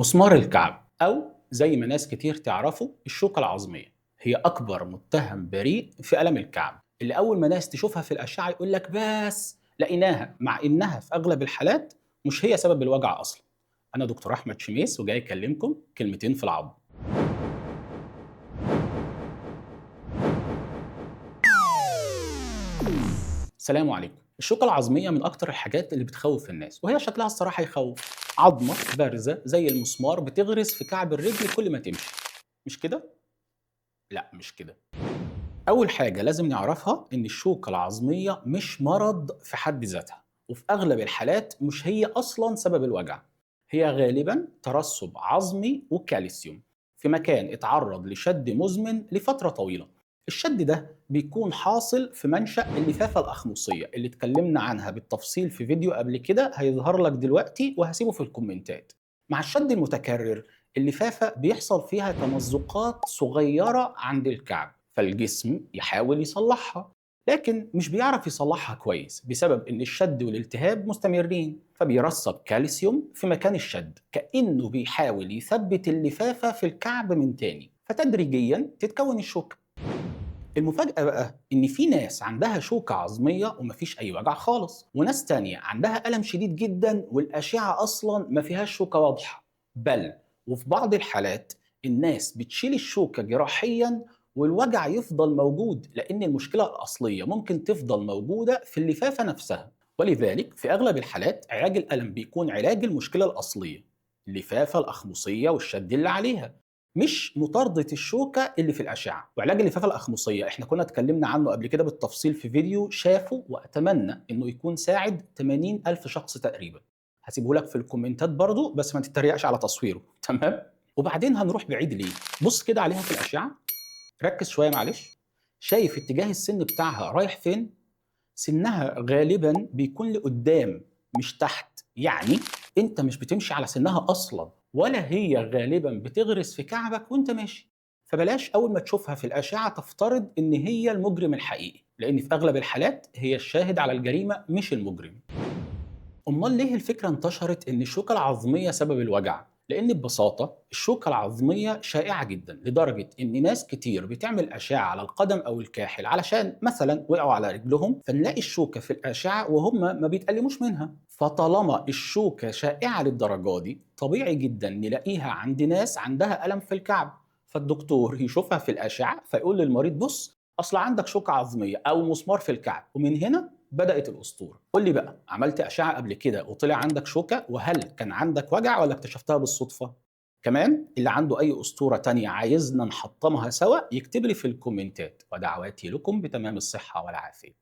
مسمار الكعب أو زي ما ناس كتير تعرفه الشوكة العظمية، هي أكبر متهم بريء في ألم الكعب، اللي أول ما ناس تشوفها في الأشعة يقول لك بس لقيناها، مع إنها في أغلب الحالات مش هي سبب الوجع أصلا. أنا دكتور أحمد شميس وجاي أكلمكم كلمتين في العظم. السلام عليكم. الشوكة العظمية من أكتر الحاجات اللي بتخوف الناس، وهي شكلها الصراحة يخوف. عظمة بارزة زي المسمار بتغرز في كعب الرجل كل ما تمشي، مش كده؟ لا مش كده. أول حاجة لازم نعرفها إن الشوكة العظمية مش مرض في حد ذاتها، وفي أغلب الحالات مش هي أصلا سبب الوجع. هي غالبا ترسب عظمي وكالسيوم في مكان اتعرض لشد مزمن لفترة طويلة. الشد ده بيكون حاصل في منشأ اللفافة الأخمصية اللي اتكلمنا عنها بالتفصيل في فيديو قبل كده، هيظهر لك دلوقتي وهسيبه في الكومنتات. مع الشد المتكرر اللفافة بيحصل فيها تمزقات صغيرة عند الكعب، فالجسم يحاول يصلحها لكن مش بيعرف يصلحها كويس بسبب ان الشد والالتهاب مستمرين، فبيرسب كالسيوم في مكان الشد كأنه بيحاول يثبت اللفافة في الكعب من تاني، فتدريجيا تتكون الشوكة. المفاجأة بقى إن في ناس عندها شوكة عظمية ومفيش أي وجع خالص، وناس تانية عندها ألم شديد جدا والأشعة أصلا ما فيهاش شوكة واضحة. بل وفي بعض الحالات الناس بتشيل الشوكة جراحيا والوجع يفضل موجود، لأن المشكلة الأصلية ممكن تفضل موجودة في اللفافة نفسها. ولذلك في أغلب الحالات علاج الألم بيكون علاج المشكلة الأصلية، اللفافة الأخمصية والشد اللي عليها، مش مطاردة الشوكة اللي في الأشعة. وعلاج اللفافة الأخمصية احنا كنا اتكلمنا عنه قبل كده بالتفصيل في فيديو شافه، وأتمنى إنه يكون ساعد 80 ألف شخص تقريبا. هسيبه لك في الكومنتات برضو، بس ما تتريقش على تصويره، تمام؟ وبعدين هنروح بعيد ليه؟ بص كده عليها في الأشعة، ركز شوية معلش. شايف اتجاه السن بتاعها رايح فين؟ سنها غالبا بيكون لقدام مش تحت، يعني انت مش بتمشي على سنها اصلا، ولا هي غالبا بتغرس في كعبك وانت ماشي. فبلاش اول ما تشوفها في الاشعة تفترض ان هي المجرم الحقيقي، لان في اغلب الحالات هي الشاهد على الجريمة مش المجرم. امال ليه الفكرة انتشرت ان الشوكة العظميه سبب الوجع؟ لان ببساطة الشوكة العظميه شائعة جدا، لدرجة ان ناس كتير بتعمل اشعه على القدم او الكاحل علشان مثلا وقعوا على رجلهم، فنلاقي الشوكة في الاشعة وهم ما بيتألموش منها. فطالما الشوكة شائعة للدرجة دي، طبيعي جدا نلاقيها عند ناس عندها الم في الكعب، فالدكتور يشوفها في الاشعة فيقول للمريض بص اصل عندك شوكه عظميه او مسمار في الكعب، ومن هنا بدأت الأسطورة. قول لي بقى، عملت أشعة قبل كده وطلع عندك شوكة؟ وهل كان عندك وجع ولا اكتشفتها بالصدفة؟ كمان اللي عنده أي أسطورة تانية عايزنا نحطمها سوا يكتب لي في الكومنتات، ودعواتي لكم بتمام الصحة والعافية.